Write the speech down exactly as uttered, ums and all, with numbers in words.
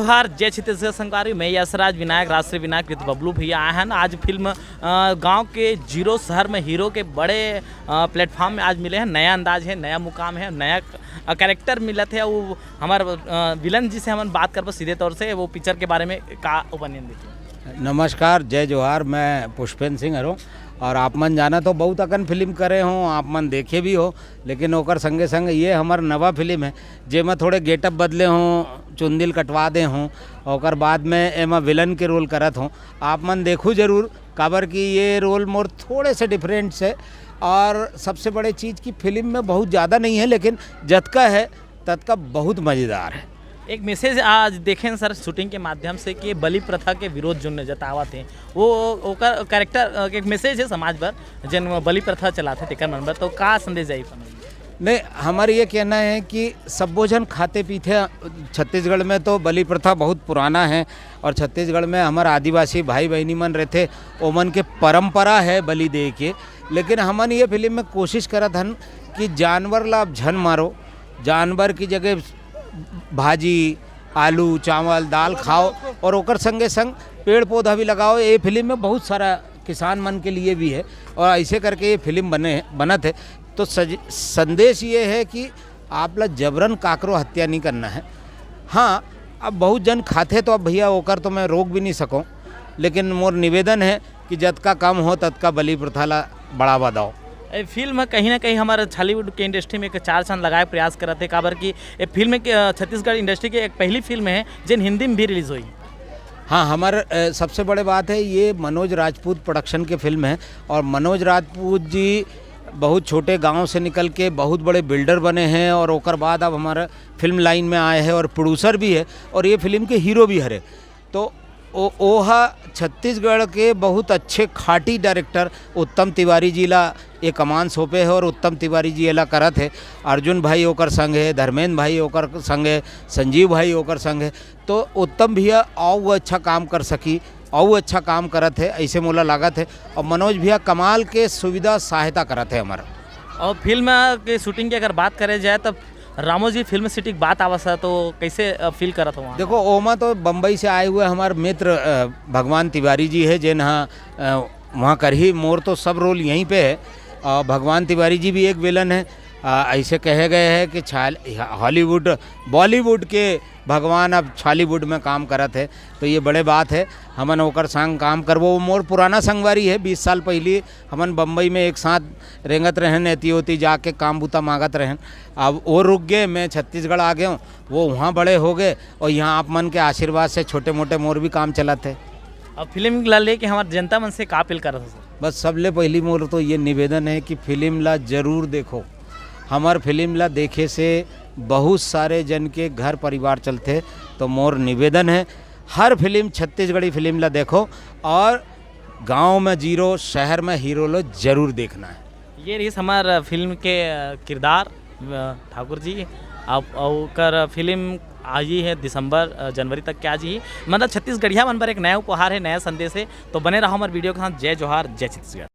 जोहार, जय छत्तीसगढ़ संगवारी, मैं यशराज विनायक, राष्ट्रीय विनायक विद बबलू भैया आए हैं आज फिल्म, अ, गांव के जीरो शहर में हीरो के बड़े, अ, प्लेटफॉर्म में आज मिले हैं। नया अंदाज है, नया मुकाम है, नया क-, अ, कैरेक्टर मिलत है। वो हमार, अ, विलन जी से हमन बात करबो सीधे तौर से, वो पिक्चर के बारे में का ओपिनियन देते हैं। नमस्कार, जय जोहार, मैं पुष्पेंद्र सिंह हरों। और आप मन जाना तो बहुत अकन फिल्म करे हो, आप मन देखे भी हो, लेकिन ओकर संगे संग ये हमर नवा फिल्म है, जेमा थोड़े गेटअप बदले हो, चुंदिल कटवा दे हो, ओकर बाद में एमा विलन के रोल करत हो। आप मन देखू जरूर, काबर कि ये रोल मोर थोड़े से डिफरेंट से। और सबसे बड़े चीज़ कि फिल्म में बहुत ज़्यादा नहीं है, लेकिन जतका है ततका बहुत मज़ेदार है। एक मैसेज आज देखें सर शूटिंग के माध्यम से कि बलि प्रथा के विरोध जोन जतावत हे, वो ओकर कैरेक्टर, अ, एक मैसेज है समाज बर, जेन बलि प्रथा चलाथे तेकर मन बर, तो का संदेश जाही? नहीं, हमार ये कहना है कि सब्बो झन खाते पीथे। छत्तीसगढ़ में तो बलि प्रथा बहुत पुराना है और छत्तीसगढ़ में हमार आदिवासी भाई बहनी मन रहते, ओमन के परंपरा है बलि दे के। लेकिन हमन ये फिल्म में कोशिश करत हन कि जानवर ला आप झन मारो, जानवर की जगह भाजी, आलू, चावल, दाल खाओ और ओकर संगे संग पेड़ पौधा भी लगाओ। ये फिल्म में बहुत सारा किसान मन के लिए भी है और ऐसे करके ये फिल्म बने, बनत है। तो सज-, संदेश ये है कि आप ला जबरन काकरो हत्या नहीं करना है। हाँ, अब बहुत जन खाथे तो अब भैया ओकर तो मैं रोक भी नहीं सकूँ, लेकिन मोर निवेदन है कि जतका कम हो ततका बलि प्रथा ला बढ़ावा दो। ए फिल्म ह कहीं ना कहीं हमारे छॉलीवुड के इंडस्ट्री में एक चार चांद लगाए के प्रयास करत है, काबर कि ए फिल्म के, अ, छत्तीसगढ़ इंडस्ट्री के एक पहली फिल्म है जेन हिंदी में भी रिलीज हुई। हाँ, हमार, अ, सबसे बड़े बात है, ये मनोज राजपूत प्रोडक्शन के फिल्म है और मनोज राजपूत जी बहुत छोटे गांव से निकल के बहुत बड़े बिल्डर बने हैं और ओकर बाद अब हमारा फिल्म लाइन में आए हैं और प्रोड्यूसर भी है और ये फिल्म के हीरो भी हरे। तो ओ, ओहा छत्तीसगढ़ के बहुत अच्छे खाटी डायरेक्टर उत्तम तिवारी जी ला ये कमान सौंपे है और उत्तम तिवारी जी एला करत है। अर्जुन भाई ओकर संग है, धर्मेंद्र भाई ओकर संग है, संजीव भाई ओकर संग है। तो उत्तम भैया अउ अच्छा काम कर सकी, अउ अच्छा काम करत है, ऐसे मोला लागत है। और मनोज भैया कमाल के सुविधा सहायता करत है हमारा। और फिल्म के शूटिंग की अगर बात करे जाए, तो रामोजी फिल्म सिटी की बात आवत है, तो कैसे, अ, फील करत हो वहाँ? देखो, ओमा तो बम्बई से आए हुए हमारे मित्र, अ, भगवान तिवारी जी है, जेन हा, अ, वहाँ कर ही मोर तो सब रोल यहीं पे है। अ, भगवान तिवारी जी भी एक विलन है। अ, ऐसे कहे गए हैं कि छाल-, हॉलीवुड, बॉलीवुड के भगवान अब छॉलीवुड में काम करत है, तो ये बड़े बात है। हमन ओकर संग काम करबो। वो मोर पुराना संगवारी है, बीस साल पहली हमन बम्बई में एक साथ रेंगत रहन, एती ओती जाके काम बूता मांगत रहन। अब वो रुक गए, मैं छत्तीसगढ़ आ गया हूँ, वो वहाँ बड़े हो गए और यहाँ आप मन के आशीर्वाद से छोटे मोटे मोर भी काम चलत है। अब फिल्म ला लेके हमारे जनता मन से का अपील करत हो सर? बस सबले पहली मोर तो ये निवेदन है कि फिल्म ला जरूर देखो। हमार फिल्म ला देखे से बहुत सारे जन के घर परिवार चलते, तो मोर निवेदन है हर फिल्म, छत्तीसगढ़ी फिल्म ला देखो और गांव में जीरो, शहर में हीरो लो जरूर देखना है। ये रहिस हमार फिल्म के, अ, किरदार, अ, ठाकुर जी। अब ओकर फिल्म आई है दिसंबर, अ, जनवरी तक के आ जी। मतलब छत्तीसगढ़िया मन बर एक नया उपहार है, नया संदेश है। तो बने रहो हमारे वीडियो के साथ। जय जोहार, जय छत्तीसगढ़।